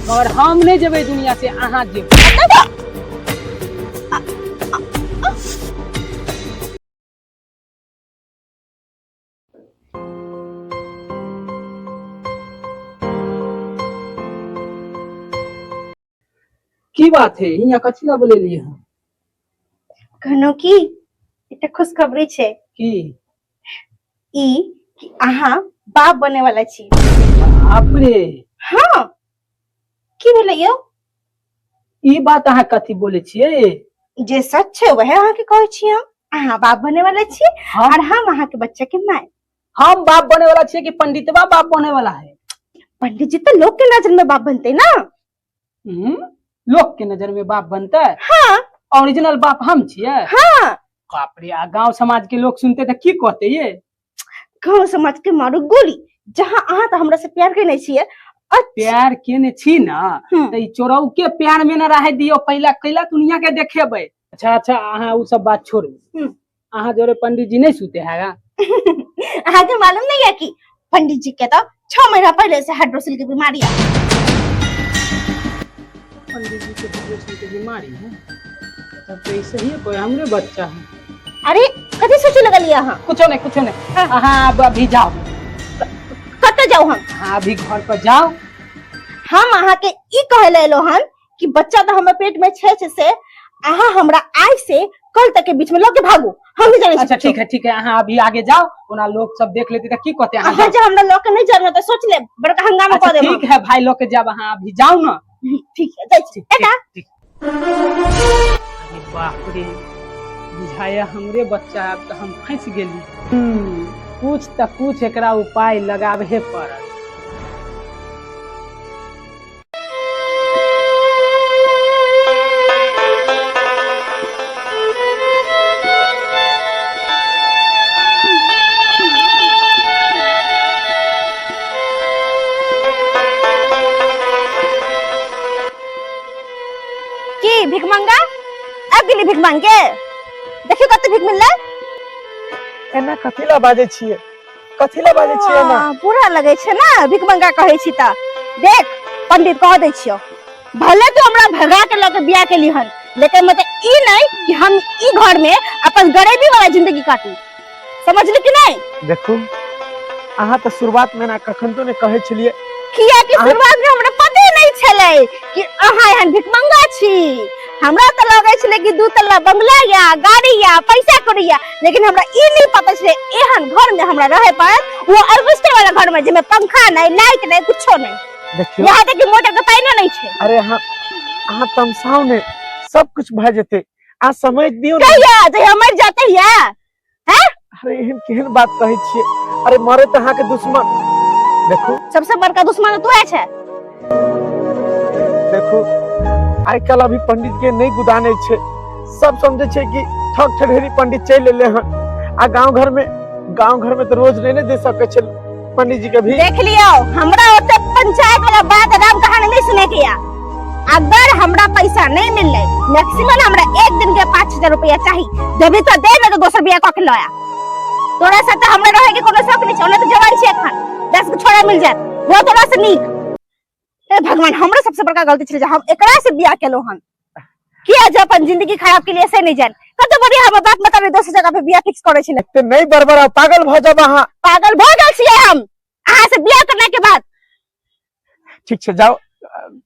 मगर हम नहीं जेबै दुनिया से, अहाँ जेबै। की बात है, हियाँ कथी ला बोलेलियै हँ? कहलहुँ की, एकटा खुशखबरी छै। की? ई कि अहाँ बाप बने वाला छी। बाप रे! हाँ, की भेलै यौ? ई बात अहाँ कथी बोले छियै? जे सच छै वएह अहाँके कहै छी हम। अहाँ बाप बने वाला छी। हम? और हम अहाँके बच्चा के माय। हम बाप बने वाला छियै कि पंडितवा बाप बने वाला है? पंडित जी तो लोग के नजर में बाप बनते ना। लोग के नजर में बाप बनते? हाँ। ओरिजिनल बाप हम छियै? हाँ। बाप रे, आ गांव समाज के लोग सुनते तऽ की कहते ये? गाँव समाज के मारू गोली। जहाँ अहाँ तऽ हमरा से प्यार केने छियै। अच्छा। प्यार केने छी ना। तऽ ई चोरौ के प्यार में न रहे दियौ, पहला कैला दुनिया के देखेबै। अच्छा अच्छा, अहाँ उ सब बात छोड़ू। अहाँ जोरे पंडित जी नहीं सुते है? अहाँके मालूम नहीं है कि पंडित जी के तो 6 महीना पहले से हाइड्रोसिल के बीमारी है। पंडित जी के हाइड्रोसिल के बीमारी है? तब तो ऐसे ही कोई हमरे बच्चा है। अरे, कथी सोचे लगलिए अहाँ? कुछो नहीं, कुछो नहीं। अहाँ अब अभी जाओ। कतऽ जाउ हम? अहाँ अभी घर पर जाओ। हम अहाँके ई कहे ले एलो हन कि बच्चा तऽ हमर पेट में छै छै, से अहाँ हमरा आइ से कल तक के बीच में लऽ के भागू, हम नहीं जाने छी अच्छा। कुछो। ठीक है, ठीक है, अहाँ अभी आगे जाओ। ओना लोग सब देख लेते तऽ की कहते? अहाँ अहाँ जाओ। जे हमरा लऽ के नहीं जाना तऽ सोच ले, बड़का हंगामा अच्छा। कऽ देब हम। ठीक है भाई, लऽ के जाब, अहाँ अभी जाओ ना। ठीक है, जाइ छी। ठीक। टाटा। ठीक, ठीक। अरे बाप रे, बुझाया हमरे बच्चा आब तऽ हम फंसि गेली। कुछ तऽ कुछ एकरा उपाय लगाबहे पड़त। की भिखमंगा, आबि गेली भीख मांग के? देखियौ कते भीख मिललै। एना कथी ला बाजै छियै? कथी ला बाजै छियै एना? हाँ, बुरा लगै छै ने भिखमंगा कहै छी तऽ। देख पंडित, कह दै छियौ, भले तू हमरा भगा के लऽ के बियाह केली हन, लेकिन मतलब ई नहीं कि हम ई घर में अपन गरीबी वाला जिंदगी काटू, समझली कि नहीं? देखू, अहाँ तऽ शुरुआत में ना कखन तो ने कहै छलियै। किया कि शुरुआत में हमरा पते नहीं छलै कि अहाँ एहन भिखमंगा छी। हमरा तऽ लगै छलै कि दू तल्ला बंगला या गाड़ी या पैसा कौड़ी या, लेकिन हमरा ई नहीं पता छलै एहन घर में हमरा रहे पड़त, वो अल्बेस्टर वाला घर में जेमे पंखा नहीं, लाइट नहीं, कुछो नहीं। देखियौ। यहाँ तक कि मोटर के पाइनो नहीं छै। अरे, अहाँ अहाँ तमसाउ ने, सब कुछ भए जेतै, अहाँ समझ दियौ ने। कहिया, जहिया मर जाते या? अरे, एहन केहन बात कहै छियै? अरे, मरे तऽ अहाँके दुश्मन देखू। सबसे बड़का दुश्मन तू है। देखू, आइ काल्हि अभी पंडित के नहि गुदानै छै। सब समझै छै कि ठग ठढ़ेरी पंडित चलि एलै हन। आ गांव घर में तऽ रोज नहि ने दे सकै छै पंडित जी के भी। देख लियो, हमरा ओते पंचायत वाला बात राम कहानी नहीं सुने के या। अगर हमरा पैसा नहीं मिलले, मैक्सिमम हमरा एक दिन के 5,000 रुपया चाहिए, जब तो दे, नहीं तो दोसर बियाह कऽ के लया। तोरा साथ तो हमरा रहे के कोनो शौक नहीं छै। ओना तो जवान छै एखन, 10 गो छोड़ा मिल जात, वो तोरा से नीक। हे भगवान, हमरा सबसे बड़का गलती छलै जे हम एकरा से बियाह केलहुँ हन। किया जे अपन जिंदगी खराब के लिए से नहीं जान। कते बढ़िया हमर बाप मतलब दोसर जगह पे बियाह फिक्स करे छलै। एते नहि बड़बड़ाउ, पागल भऽ जाब अहाँ। पागल भऽ गेल छियै हम अहाँ से बियाह करने के बाद। ठीक छै, जाओ,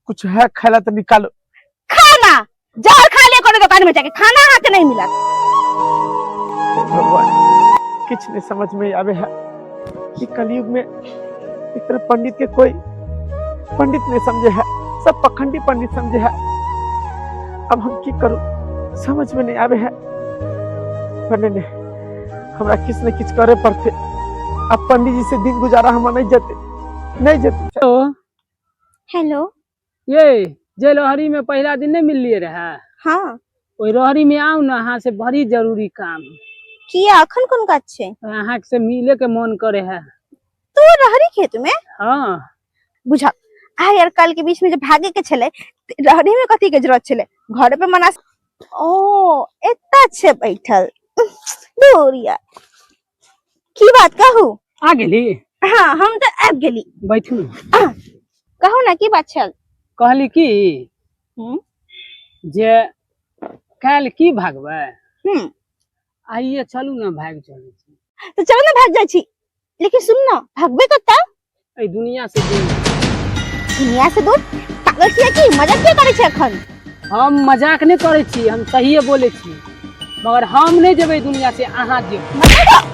कुछ है खाय ला तऽ निकालो। खाना जहर खा लिया कोनो दुकान में जाके, खाना अहाँ के नहीं मिलत। हे भगवान, किछु नहीं समझ में आवे है कि कलयुग में एक तरह पंडित के कोई पंडित नहीं समझे है, सब पखंडी पंडित समझे है। अब हम की करूं, समझ में नहीं आवे है। पर नहीं, नहीं, हमरा किछ न किछ करे पड़ते। अब पंडित जी से दिन गुजारा हम नहीं जते, नहीं जते। तो हेलो। ये जे लोहरी में पहला दिन नहीं मिललिए रहे? हाँ। ओहि लोहरी में आउ ने, अहाँ से बड़ी जरूरी काम है। किया, अखन कोन काज छै? अहाँ से मिले के मन करे है। तू रहरी खेत में? हाँ। बुझल आइ और कल के बीच में जे भागे के छलै, रहरी में कथी के जरूरत छलै? घर पे मना। ओ एता छै बैठल, दूर यार, की बात कहू? आ गेली? हाँ, हम तऽ आबि गेली। बैठू। कहू ना, की बात छल? कहली की हम्म। जे काल्हि की भागबै? हम्म। आइए चलू ने, भागि चलै छी। तऽ चलू ने, भाग जाइ छी, लेकिन सुन ने, भागबै कतऽ? एहि दुनिया से दूर। दुनिया से दूर? पागल छियै की? मजाक किया करै छै एखन? हम मजाक नहि करै छी, हम सहिए बोलै छी, मगर हम नहि जेबै दुनिया से, अहाँ जेबै। मतलब?